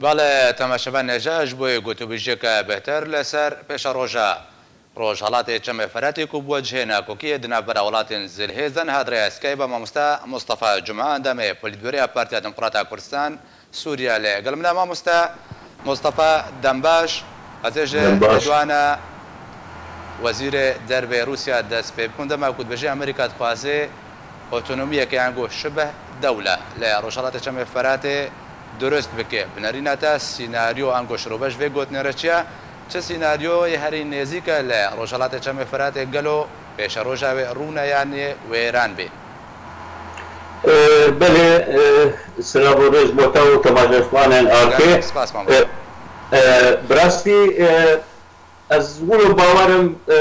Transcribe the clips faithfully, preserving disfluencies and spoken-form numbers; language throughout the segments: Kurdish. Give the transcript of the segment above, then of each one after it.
Belê, temaşevan hêja, ji bo gotûbêjiyeke bêhtir li ser pêşeroja Rojhelatê Çemê Feratê ku bûye cihê nakokiyê di navbera welatên zilhêz de, niha di rêya Skype mamoste Mustafa Cuma, endamê Polîtbûroya Partiya Demokrata Kurdistan Sûriye li gel min e. Mamoste Mustafa, dem baş. Ez ê ji Dem baş. Ridwana, Wezîrê Dervê Rûsya dest pê bikim. Dema ku dibêje Amerîka dixwaze otonomiyeke ango şibeh dewle li Rojhelatê Çemê Feratê durust bike, bi nerîna te sînaryo ango şiroveş vê gotinê re çi ye? Çi sînaryoyê herî nêzîk e li Rojhelatê Çemê Feratê? Gelo pêşeroja wê rûne yan yê wêran bê? E, belê, e, silav û rêz bo te û temaşevanên arkê. Gelek spas, mamoste. E, e, bi rastî, e, ez wilo bawer im, e,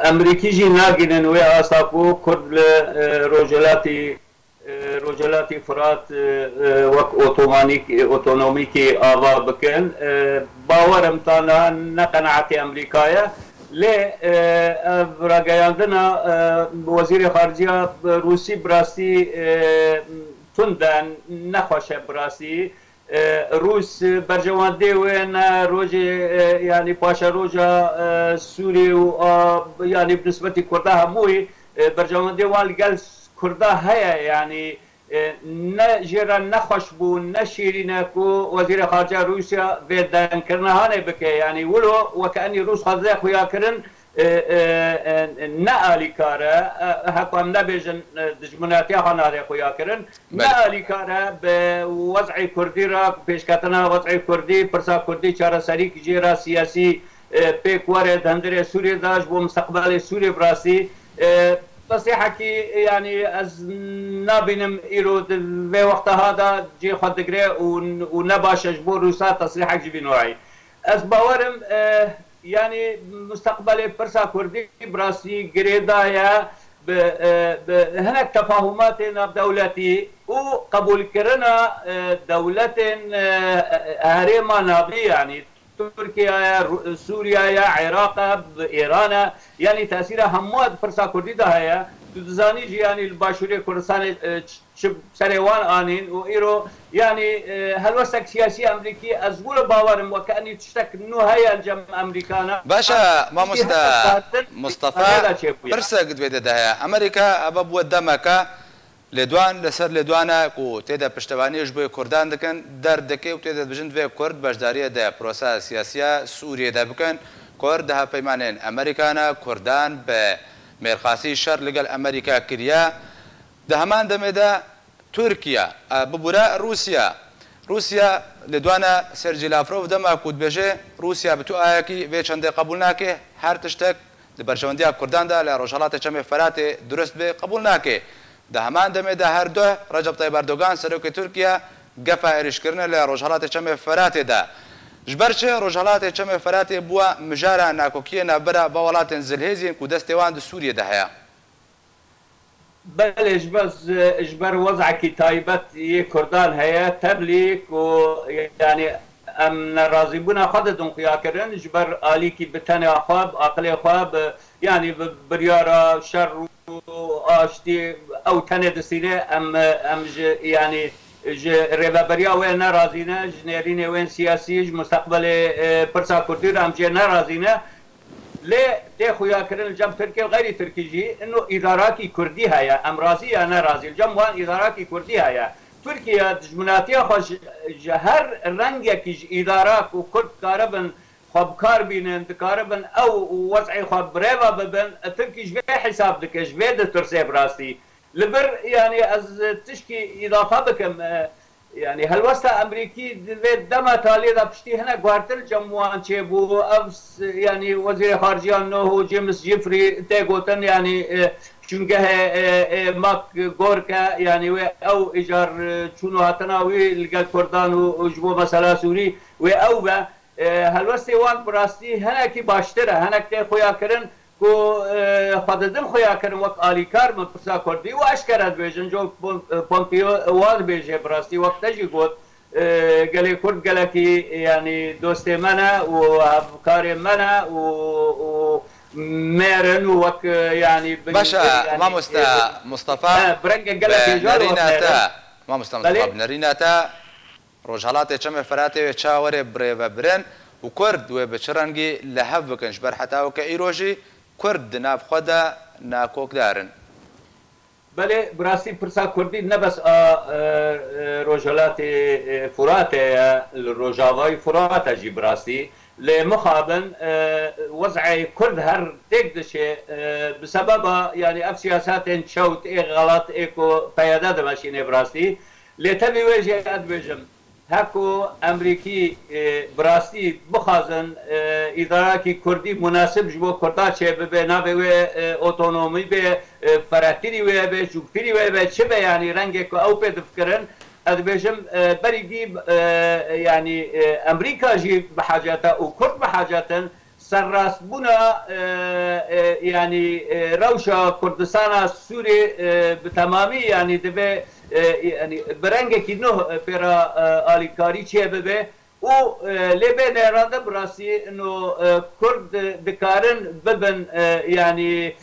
Emerîkî jî nagihînin wê asta ku Kurd li, e, rojhilatî, e, rojhilatî Firat, e, e, wek otomanîk-, otonomîkî ava bikin. E, bawer im ta niha ne qenaetê Emerîka ye. Lê, e, ev rageyandina, e, Wezîrê Xariceya Rûsî bi rastî, e, tund e, nexweş e bi rastî. E, Rûs berjewendê wê ne rojê, e, yanî paşeroja, e, Sûriyê û a, yanî bi nisbetî Kurda hemûyî, e, berjewendê wan li gel Kurda heye, yanî, e, ne jê re nexweş bû, ne şîrîn e ku Wezîrê Xariceya Rûsya vê dengkirina hanê bike. Yanî wilo weke enî Rûs xweze xuyakirin, e, e, e, ne alîkar e, e, heko em nebêjin, e, dijminatiya xwe nade xuyakirin. Belê. Ne alîkar e bi wez'ê Kurdî re, pêşketina wez'ê Kurdî, pirsa Kurdî, çareserî jê re siyasî, e, pêk were di hundirê Sûriyê de ji bo misteqbelê Sûriyê bi rastî. E, tesrîhekî, yanî ez nabînim îro di vê wexta ha de cê xwe digre û, û ne baş e ji bo Rûsa tesrîhek ji vî noyî. Ez bawer im, e, yanî misteqbelê pirsa Kurdî bi rastî girêdaye bi, e, bi hinek tefahumatê navdewletî û qebûlkirina, e, dewletên, e, herêma navî, yanî Tirkiye ye, Ru-, Sûriye ye, Iraq e, Îran e, yanî tesîra hemû di pirsa Kurdî de heye. Tu dizanî jî, yanî li Başûrê Kurdistanê, e, çi serê wan anîn û îro, yanî, e, helwestek siyasî Amerîkî, ez wilo bawer im weke enî tiştek nû heye li cem Amerîkana. Baş e, mamoste Mustafa, pirsek di vê de de heye. Amerîka, eve bûye demeke lêdwan li ser lêdwana ku tê de piştevaniyê ji bo Kurdan dikin, derdikê û tê de dibêjin divê Kurd beşdariyê di proseya siyasiya Sûriyê de bikin. Kurd di hevpeymanên Amerîka ne, Kurdan bi mêrxasî şer li gel Amerîka kiriye. Di heman demê de Tirkiye, e, bibûre Rûsya. Rûsya li dwana Sergî Lavrov dema ku dibêje Rûsya bi tu ayakî vê çendê qebûl nake, her tiştek di berjewendiya Kurdan de li Rojhelatê Çemê Feratê durust bê qebûl nake. Di heman demê de her duh Recep Tayyip Erdogan, serokê Tirkiye, gefa êrîşkirine li Rojhelatê Çemê Feratê de. Ji ber çi Rojhelatê Çemê Feratê bûye mijara nakokiyê navbera va welatên zilhêzî yên ku destê wan di Sûriyê de heye? Belê, ji ber, ji ber wezekî taybet yê Kurdan heye, tevlî ku, yanî, em nerazîbûna xwe didin xuyakirin, ji ber alîkî bi tenê xwe, bi aqilê xwe, bi, yanî bi biryara şer û aştî ew tenê distîne, em, em ji, yanî, ji rêveberiya wê nerazî ne, ji nêrînê wên siyasî, ji mustaqbelê, e, pirsa Kurdî re em jê nerazî ne. Lê tê xuyakirin li cem Tirkê û xeyrî Tirkî jî, ino îdarakî Kurdî heye. Em razî ya ne razî, li cem wan îdarakî Kurdî heye. Tirkiye dijminatiya xwe ji, ji her rengekî ji îdara ku Kurd dikaribin xwe bi kar bînin, dikaribin ew wez'ê xwe bi rê ve bibin, Tirkî ji vê hesab dike, ji vê ditirse bi rastî. Li vir, yanî ez tişkî îdafe bikim, e, yanî helwesta Emerîkî di vê dema taliyê de piştî hinek guhertin cem wan çêbû. Ev s-, yanî Wezîrê Xariceya Nuh û James Jeffrey tê gotin, yanî, e, çûngehê, e, e, Mak Gork e, yanî wê ew îcar, e, çûn û hatina wî li gel Kurdan û, û ji bo mesela Sûrî wê ew be. E, helwestê wan bi rastî hinekî baştir e. Hinek tê xuyakirin ku, e, xwe didin xuyakirin wek alîkar min pirsa Kurdî û eşkere dibêjin. Cor Pom-, Pompeo wa dibêje bi rastî wek te jî got, e, gelê Kurd gelekî, yanî dostê me ne û hevkarê me ne û, û mêr in û wek, e, yanî bin-, Baş e, yanî, mamoste e, Mustafa, e, bi rengek gelek hêja wek mêr in. Mamoste Mustafa, bi nerîna te. Rojhelatê Çemê Feratê wê çawa were birêvebirin û Kurd wê bi çi rengî li hev bikin? Ji ber heta weke îro jî Kurd di nav xwe de nakokdar in. Belê, bi rastî pirsa Kurdî ne bes a, e, e, Rojhelatê, e, Furatê ye, li Rojavayê Furata jî bi rastî. Lê mixabin, e, wez'ê Kurd her têk dişê, e, bi sebeba, yanî ev siyasetên çewt ê xelat ê ku P Y D dimeşînê bi rastî. Lê tevî wê jî ez dibêjim, heko Emrîkî, e, bi rastî bixwazin, e, îdarekî Kurdî munasib ji bo Kurda çêbibe, navê wê, e, otonomî be, e, feretirî wê be, jûfirî wê be, çi be, yanî rengê ku ew pê difikirin, ez dibêjim, e, berî dî, e, yanî, e, Emrîka jî bi hacet e û Kurd bi hacet in, serrastbûna, e, e, yanî, e, rewşa Kurdistana Sûrê, e, bi temamî, yanî divê, e, yanî bi rengekî nû, e, pê re, e, alîkarî çêbibe û, e, lê bê nêrandin bi rastî ino, e, Kurd dikarin bibin, e, yanî,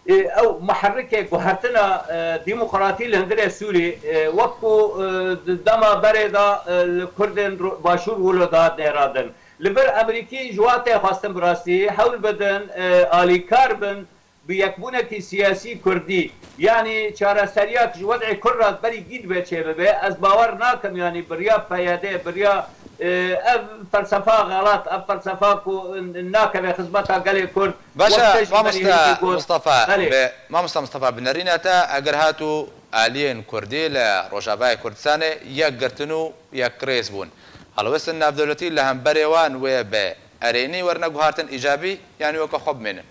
e, ew muherrikê guhertina, e, demokratî li hundirê Sûrî, e, wek ku, e, di dema berê de, e, li Kurdên ro-, Başûr wilo dihat nêrandin. Li vir Amerîkî ji wan tê xwestin bi rastî hewl bidin, e, alîkar bin bi yekbûnekî siyasî Kurdî. Yanî çareseriya ku ji wez'ê Kurd re berî dî dibe çêbibe, ez bawer nakim, yanî bi riya P Y D, bi riya, e, ev felsefa xelat, ev felsefa ku nakeve xizmeta gelê Kurd, Baş e, wek te jî mamoste berî got. Mustafa, Belê. Bi, mamoste Mustafa, bi nerîna te, eger hat û aliyên Kurdî li Rojavayê Kurdistanê yek girtin û yek rêz bûn, helwestin navdewletî li hemberê wan wê bi erênî werne guhartin, îcabî, yanî weke xwe bimênin?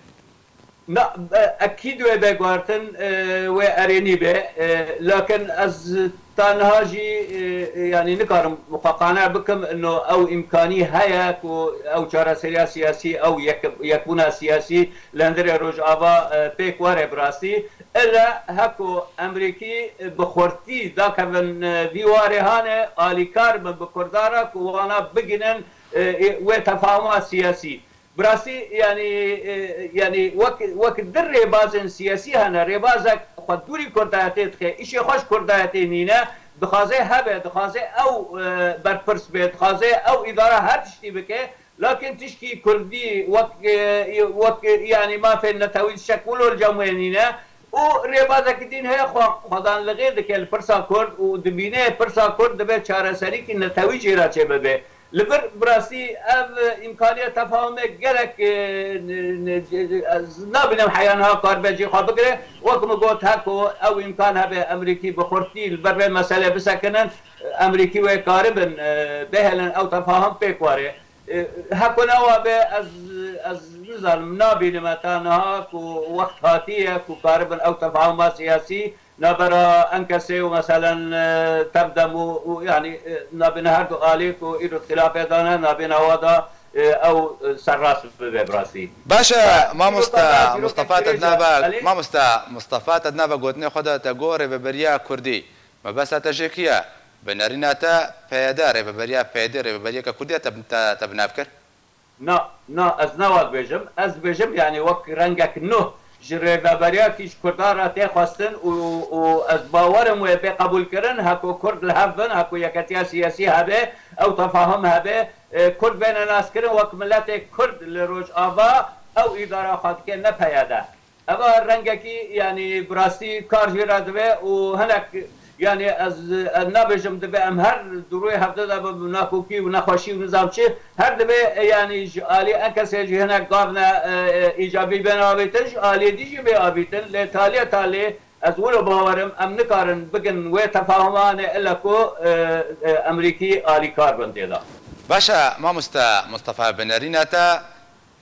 Na, e, ekîd wê be guhartin, e, wê erênî be. E, lakin ez ta niha jî, e, e, yanî nikarim xwe qane bikim, ino ew îmkanî heye ku ew çareseriya siyasî, ew yek-, yekbûna siyasî li hundirê Rojava, e, pêk were bi rastî. Ille heko Amerîkî bi xurtî dakevin, e, vî warê hane, alîkar bin bi Kurda re ku wana bigihînin, e, e, wê tefahuma siyasî. Bi rastî, yanî, e, yanî wek, wek du rêbazên siyasî hene, rêbazek xwe dûrî Kurdayetê dixe, îşê xwe ji Kurdayetê nîne, dixwaze hebe, dixwaze ew, e, berpirs be, dixwaze ew îdara her tiştî bike, lakin tişkî Kurdî wek, e, wek, yanî mafên netewî tiştek wilo li cem wê nîne û rêbazekî din heye xwe, xwedan li xêr dike li pirsa Kurd û dibîne pirsa Kurd dibe çareserîkî netewî jê re çêbibe. Li vir bi rastî ev îmkaniya tefahumê gelek, e, ne, ne, ez nabînim heya niha karibe cî xwe bigire. Wek min got, heko ew îmkan hebe Amerîkî bi xurtî li ber vê meselê bisekinin, Amerîkî wê karibin, e, bihêlin ew tefahum pêk were. E, heko newa be ez, ez nizanim, nabînim heta niha ku wext hatiye ku karibin ew tefahuma siyasî nabera Enkesê û meselen, e, Tevdem û, û, yanî, e, nabêne her du alî ku îro xilafê dane, nabêne wa da, e, ew, e, serrast bibe bi rastî. Baş e, Ba, mamoste îro da Mustafa, te dîrokek dirêj e, dinava, Elî? Mamoste Mustafa, te dinava gotinê xwe de te got rêveberiya Kurdî. Mebesta te jê kî ye? Bi nerîna te P Y D, rêveberiya P Y D, rêveberiyeke Kurdî ye te, te, te bi nav kir? Na, na, ez ne wa dibêjim. Ez dibêjim, yanî wek rengek nuh ji rêveberiyekî ji Kurdan re tê xwestin û, û ez bawerim wê bê qebûlkirin, heko Kurd li hev bin, heko yeketiya siyasî hebe, ew tefahum hebe, e, Kurd bêne naskirin wek miletê Kurd li Rojava, ew îdara xwe dike, ne P Y D. Eva rengekî, yanî bi rastî kar jê re dibe û hinek, yanî ez, ez nabêjim dibe em her durûyê hevde de bi nakokî û nexweşî û nizam çi, her dibe, e, yanî ji alî Enkesê jî hinek gavne, e, e, îcabî bên avêtin, ji aliyê dî jî bê avîtin, lê talê talê ez wilo bawerim em nikarin bigin wê tefahumanê ille ku, e, e, Emerîkî alîkar bin tê de. Baş e, mamoste Mustafa, bi nerîna te,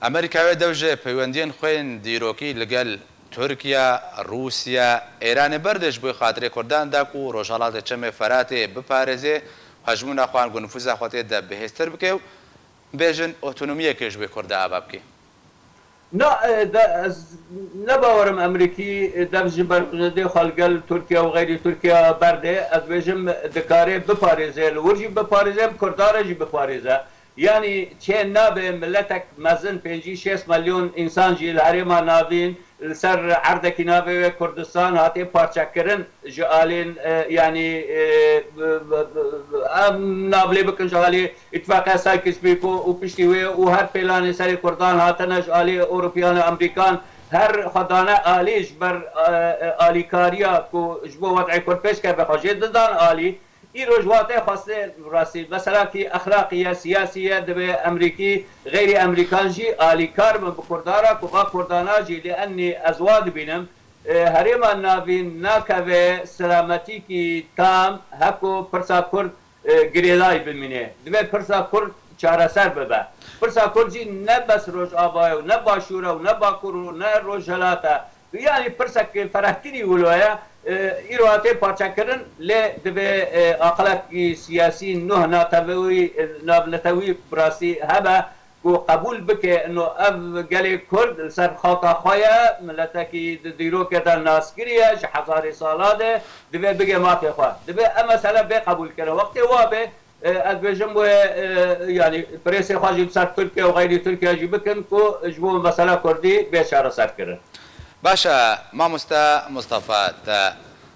Amerîka wê dev ji peywendiyên xwe yên dîrokî li gel Tirkiye, Rûsya, Îranê berde ji bo xatirê Kurdan de ku Rojhelatê Çemê Feratê biparêze, hejmûna xwe an ku nifûza xwe tê de bihêztir bike û bêjin otonomiyeke ji bo Kurda ava bike. Na, e, de, ez ne bawerim Amerîkî, e, dev ji berxwedê xwe li gel Tirkiye û xeyrî Tirkiye berde. Ez bêjim dikare biparêze, li wir jî biparêze, bi Kurdan re jî biparêze. Yanî çê nabe miletek mezin pêncî şêst milyon însan jî li Herêma Navîn, li ser erdekî navê wê Kurdistan hatiye parçekirin ji alên, e, yanî, e, b-, b-, b-, em navlê bikin ji alî Îtifaqiya Sykes-Picot û piştî wê û her pêlanê serê Kurdan hatine ji alî Ewropiyan û Amerîkan her xwe dane alî ji ber, e, e, alîkariya ku ji bo wed'ê Kurd pêş keve xwe jê didan alî. Îro ji watê xwestê rastî meselakî exlaqî ye, siyasî ye, divê Emerîkî, xeyrî Emerîkan jî alîkar bin bi Kurdara ku va Kurdana jî li enî ez wa dibînim, e, herêma navîn nakeve selametîkî tam heko pirsa Kurd, e, girêdayî bimîne. Divê pirsa Kurd çareser bibe. Pirsa Kurd jî ne bes Rojava ye û ne Başûr e û ne Bakur û ne Rojhilat e. Yanî pirsek ferehtirî wilo ye. E, îro hatê parçekirin, lê divê, e, aqilekî siyasî nuh natewî, e, navnetewî bi rastî hebe ku qebûl bike ino ev gelê Kurd li ser xaka xwe ye, miletekî di dîrokê de naskirî ye, ji hezarê sala de divê bige mafê xwe. Divê ev mesele bê qebûlkirin. Wextê wa bê, e, ez dibêjim wê, e, yanî presê xwe jî li ser Tirkiye û xeyrî Tirkiye jî bikin ku ji bo mesela Kurdî bê çareserkirin. Baş e, mamoste Mustafa, te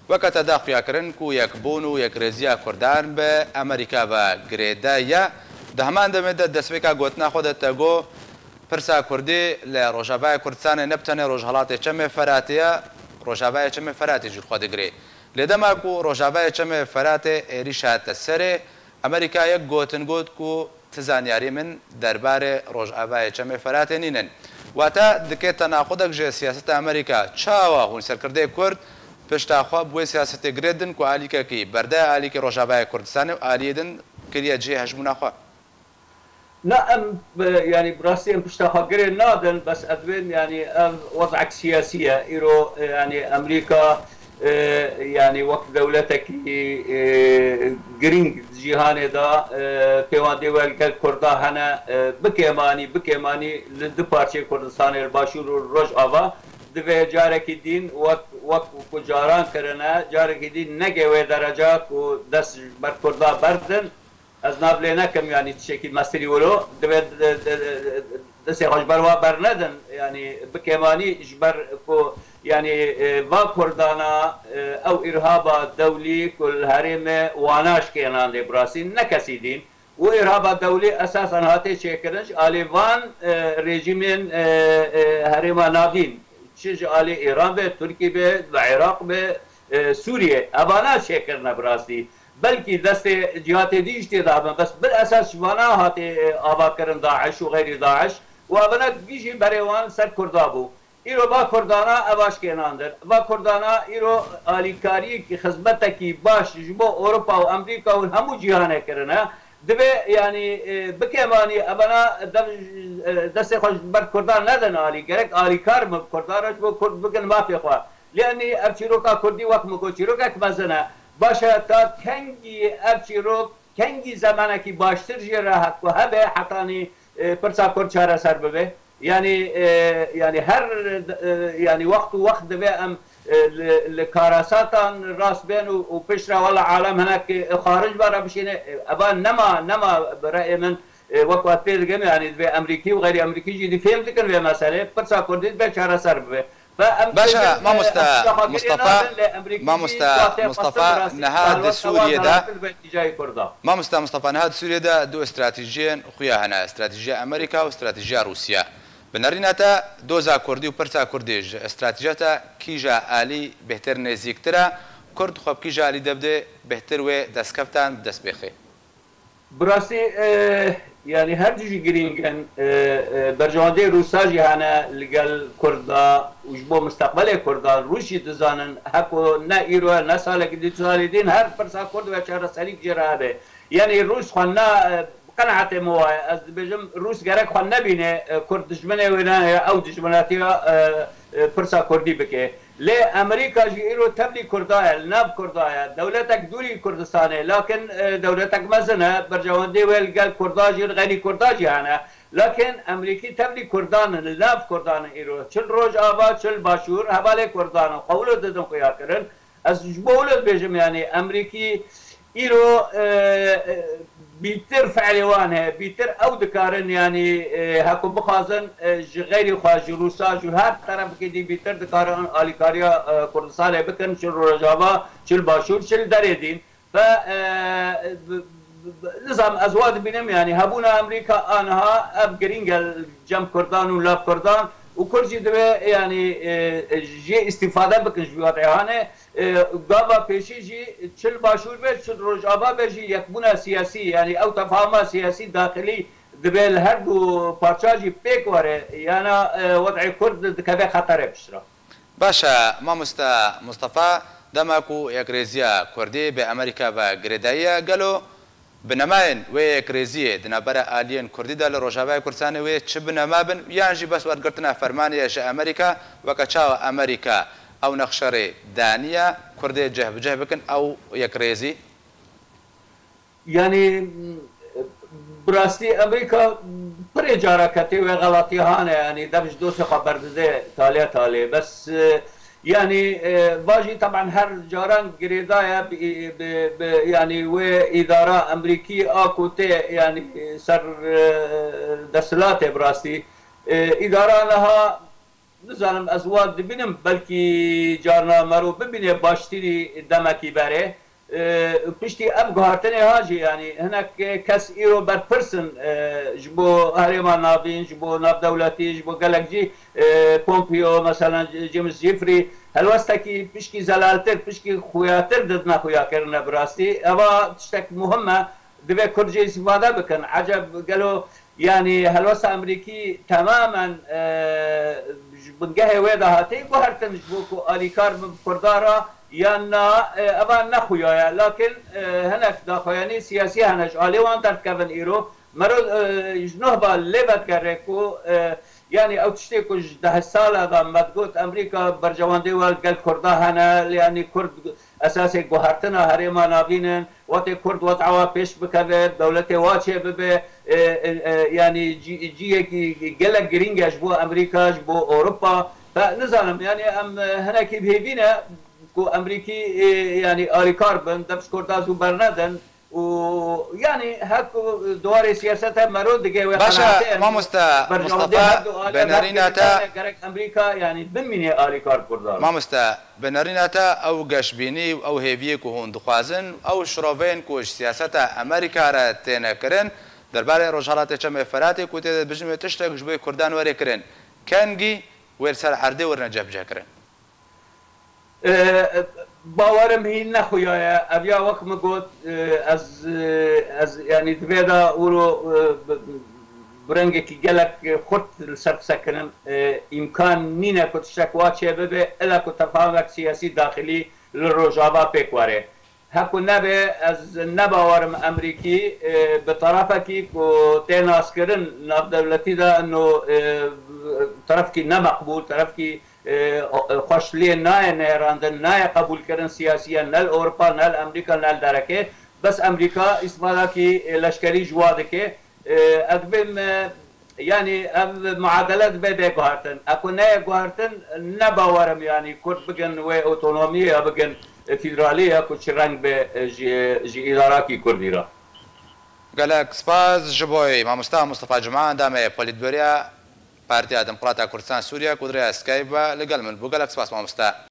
weke te da xuyakirin ku yekbûn û yekrêziya Kurdan bi Amerîka ve girêde ye. Di heman demê de destpêka gotina xwe de te got, pirsa Kurdî li Rojavayê Kurdistanê ne bi tenê Rojhelatê Çemê Feratê ye, Rojavayê Çemê Feratê jî li xwe digirê. Lê dema ku Rojavayê Çemê Feratê êrîş hate serê, Amerîka yek gotin got ku ti zanyarî min derbarê Rojavayê Çemê Feratê nînin. Wate dike tenaqudek ji siyaseta Amerîka. Çawa hûn serkirdeyê Kurd pişta xwe bi wê siyasetê girêdin ku alîkekî berdaya alîkê Rojavayê Kurdistanê û aliyê din kiriye cihê hejmûna xwe? Na em, e, yanî bi rastî em pişta xwe girê nadin, bes ez dibêm, yanî ev wez'ek siyasî ye. Îro, e, yanî Amerîka, e, yanî wek dewletekî, e, girîng di cîhanê de, e, pêwendî we li gel Kurda hene, e, bikêmanî, bikêmanî li du parçeyê Kurdistanê, li Başûr û Rojava, divê carekî dîn wek, wek ku caran kirine, carekî dîn neke wê dereca ku dest ji ber Kurda berdin. Ez nav lê nekim, yanî tiştekî mestirî wilo, divê d-, d-, d-, destê xwe ji ber wa bernedin, yanî bikêmanî ji ber ku, yanî, e, va Kurdana, e, ew îrhaba dewlî ku li herêmê wana şikênandê bi rastî ne kesî dîn. Û îrhaba dewlî esasen hate çêkirin ji alî van, e, rejîmên, e, e, herêma navîn. Çi ji alî Îran be, Tirkî be, ve Iraq be, e, Sûriye. Evana çêkirine bi rastî. Belkî destê cihatê dî jî tê de hebin. Bes bil esas ji vana hatê, e, avakirin DAIŞ û xeyrî DAIŞ û evana gî jî berê wan ser Kurda bû. Îro va Kurdana ev aşkênandin. Va Kurdana îro alîkariyekî, xizmetekî baş ji bo Ewropa û Amerîka û hemû cîhanê kirine. Divê, yanî, e, bikêmanî evana dev, e, destê xwe ji ber Kurdan nedin alî. Gerek alîkar bin Kurdan re ji bo Kurd bikin mafê xwe. Lê enî ev çîroka Kurdî wek min got çîrokek mezin e. Baş e, ta kengî ev çîrok, kengî zemanekî baştir jê re he-, ku hebe hetanî, e, pirsa Kurd çareser bibe? Yanî, e, yanî her, e, yanî wext û wext divê em, e, li, li karasatan rast bên û, û piştre wela alem hinek, e, xaric be re bişîne. E, eva nema, nema bi reyê min, e, wek we pê dikim, yanî divê Emerîkî û xeyrî Emerîkî jî dî fêm dikin vê meselê. Pirsa Kurdî divê çareser bibe. Ve em Baş e, dibêjin, e, mamoste ev tişta xwe girê Mustafa, nadin, lê Emerîkî jî mamoste zatê Mustafa, xwestin rastî niha di Sûriyê de, dewletin ve tîcayê Kurda. Mamoste Mustafa, niha di Sûriyê de du stratejiyên xuya hene, stratejiya Amerîka û stratejiya Rûsya. Bi nerîna te doza Kurdî û pirsa Kurdî ji stratejiya te kîja alî bêhtir nêzîktir e? Kurd xwe bi kîja alî de bide bêhtir wê destkeftan bi dest bêxe? Bi rastî, e, yanî her du jî girîng in. E, e, berjewendiyê Rûsa jî hene li gel Kurda û ji bo misteqbelê Kurdan. Rûs jî dizanin, heko ne îro ne salekî dî, salê din her pirsa Kurd ve çareserî jê re hebe. Yanî Rûs xwe ne, e, bi qenaetê min waye. Ez dibêjim, Rûs gerek xwe nebîne, e, Kurd dijminê wê ne, ya ew dijminatiya, e, e, pirsa Kurdî bike. Lê Amerîka jî îro tevlî Kurda ye, li nav Kurda ye. Dewletek dûrî Kurdistanê, lakin, e, dewletek mezin e, berjewendê wê li gel Kurda jî, li xeyrî Kurda jî hene. Lakin Amerîkî tevlî Kurdan in, li nav Kurdan in îro. Çi li Rojava, çi li Başûr, hevalê Kurdan in. Xwe wilo didin xuyakirin. Ez ji bo wilo dibêjim, yanî Amerîkî îro, e, e, Bîtir fe'lê wan heye, bîtir ew dikarin, yanî, e, heko bixwazin, e, ji xeyrî xwe, ji Rûsa, ji her terefekê dî bîtir dikarin alîkariya, e, Kurdistanê bikin, çi li Rojava, çi li Başûr, çi li derê dîn. Fe, e, b-, b-, b-, nizam ez wa dibînim, yanî hebûna Amerîka aniha ev girîng e cem Kurdan û lav Kurdan û Kurd jî divê, yanî, e, e, jê îstîfade bikin ji wî wadê hane. E, gava pêşî jî çi li Başûr be, çi li Rojava be jî yekbûna siyasî, yanî ew tefahuma siyasî daxilî divê li her du parça jî pêk were, yana, e, wed'ê Kurd dikeve xeterê piştre. Baş e, mamoste Mustafa, dema ku yekrêziya Kurdî bi Amerîka ve girêdayî ye, gelo binemayên wê yekrêziyê di navbera aliyên Kurdî de li Rojavayê Kurdistanê wê çi binema bin, yan jî bes wergirtina fermanê ye ji Amerîka, weke çawa Amerîka ew nexşerê daniye Kurdê cih bi cih bikin ew yekrêzî? Yanî, bi rastî Amerîka pirê cara ketê wê xelatî hane, yanî dev ji dostê xwe berdide talê talê. Bes, e, yanî, e, va jî teben her caran girêdaye bi, bi, bi, yanî wê îdara Amerîkî a ku tê, yanî ser, e, desthilatê bi rastî. E, îdara niha Nizanim, ez wa dibînim, belkî carna mero bibîne baştirî demekî berê. E, piştî ev guhertinê ha jî, yanî hinek kes îro berpirs in, e, ji bo herêma navîn, ji bo navdewletî, ji bo gelek cî, e, Pompeo, mesela James Jeffrey, helwestekî pişkî zelaltir, pişkî xuyatir didine xuyakirine bi rastî. Eva tiştek muhim e, divê Kurd jê îstîfade bikin. Eceb gelo, yanî helwesta Amerîkî temamen, e, ji bingehê wê de hatî guhertin ji bo ku alîkar bin Kurda re yan na, e, eva ne xuya ye. Lakin, e, hinek daxuyanî siyasî hene ji alê wan derdikevin îro. Mero, e, ji nuh ve lê vedigere ku, e, yanî ew tiştê ku ji deh sala de me digot Amerîka berjewendê we li gel Kurda hene, yanî Kurd esasê guhertina herêma navîn in, wetê Kurd wet'a wa pêş bikeve, dewletê wa çê bibe, e, e, e, yanî cî-, ciyekî gelek girîng e ji bo Amerîka, ji bo Ewropa. Fe, nizanim, yanî em, e, hinekî bi hêvî ne ku Amerîkî, e, yanî alîkar bin, dev ji Kurda zû bernedin û yanî her ku di warê siyaseta mero digê wê Baş e, qenaatê em mamoste berjewendê Mustafa, her du alî bi nerîna te gerek Amerîka, yanî bimîne alîkar Kurdan. Mamoste, bi nerîna te ew geşbînî û ew hêviyê ku hûn dixwazin, ew şiroveyên ku ji siyaseta Amerîka re têne kirin, derbarê Rojhelatê Çemê Feratê ku tê de dijmin wê tiştek ji bo Kurdan were kirin, kengî wê li ser erdê werine cebceh kirin? E, bawerim hîn nexuya ye. Ev ya wek min got, e, ez, e, ez, yanî divê de wilo, e, bi, bi, bi rengekî gelek xurt li ser qise kirin. E, îmkan nîne ku tiştek wa çê bibe, ela ku tefamek siyasî daxilî li Rojava pêk were. Heko nebe, ez ne bawerim Amerîkî, e, bi tarafekî ku tê naskirin navdewletî de, no, e, tarafkî ne meqbûl, tarafkî, e, xweş lê nayê nêrandin, nayê qebûlkirin siyasiyen, ne li Ewropa, ne li Amerîka, ne li derekê. Bes Amerîka îstifadakî, e, leşkerî ji wa dike. E, ez dibêm, e, yanî ev muadele dibe bê guhertin. Eko neyê guhertin, ne bawerim yanî Kurd bigin wê otonomiyê ya bigin federalî ya ku çi reng be, e, ji, ji îdarakî Kurdî re. Gelek spas ji bo mamosta Mustafa Cuma, endamê polîtbûroya Partiya Demokrata Kurdistan Sûriye ku di rêya Skype ve li gel min bû. Gelek spas mamosta.